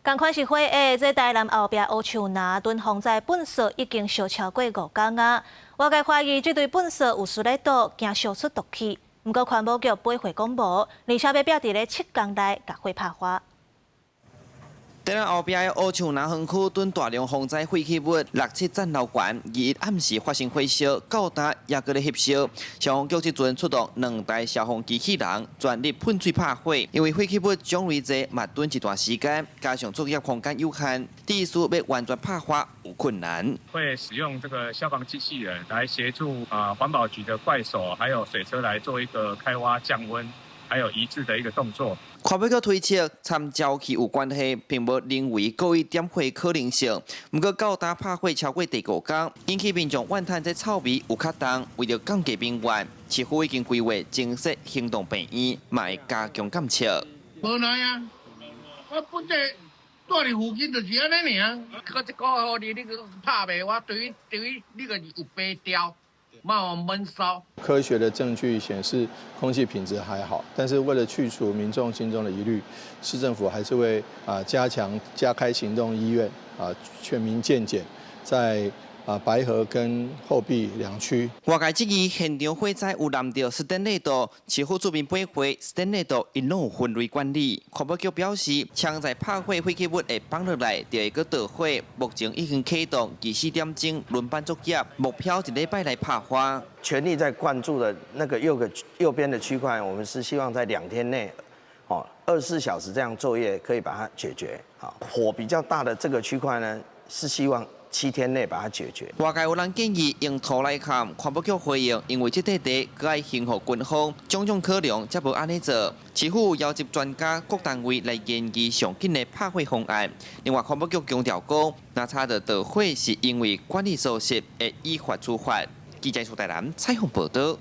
仝款是火的，這台南後壁烏樹林囤風災糞埽已經燒超過5工啊！外界懷疑這堆糞埽有斯咧毒，驚燒出毒氣。毋過環保局回回講無，而且欲拚佇咧7工內共火拍花。台南後壁的烏樹林園區囤大量風災廢棄物，六七層樓懸，21暗時發生火燒，到今猶閣咧翕燒。消防局這陣出動兩台消防機器人，全力噴水拍火。因為廢棄物種類濟，嘛囤一段時間，加上作業空間有限，致使欲完全拍花有困難。會使用這個消防機器人來協助啊環保局的怪手，還有水車來做一個開挖降溫，還有移置的一個動作。環保局推測，摻焦氣有關係，並無認為故意點火可能性。毋過到今拍火超過第五工，引起民眾怨嘆這臭味有較重。為著降低民怨，市府已經規劃增設行動病院，嘛會加強監測。無奈啊，我本來住佇附近就是按呢爾。閣這個你你拍袂我對於對於你個有白調。悶燒。科學的證據顯示空氣品質還好，但是為了去除民眾心中的疑慮，市政府還是會加強加開行動醫院啊，全民健檢，在白河跟後壁兩區。外界質疑現場火災有摠著斯坦利道，市府出面回應，斯坦利道𪜶攏有分類管理。環保局表示，槍在拍火廢棄物會放落來，就會閣著火。目前已經啟動24點鐘輪班作業，目標一禮拜內拍花。全力在灌注的那個右邊的區塊，我們是希望在2天內，哦，24小時這樣作業可以把它解決。好，火比較大的這個區塊呢，是希望7天內把它解決。外界有人建議用土來崁，環保局回應，因為這塊地閣愛還予軍方，種種考量才無按呢做。市府邀集專家、各單位來研議上緊的拍火方案。另外，環保局強調講，若查著著火是因為管理疏失，會依法處罰。記者蘇大南採訪報道。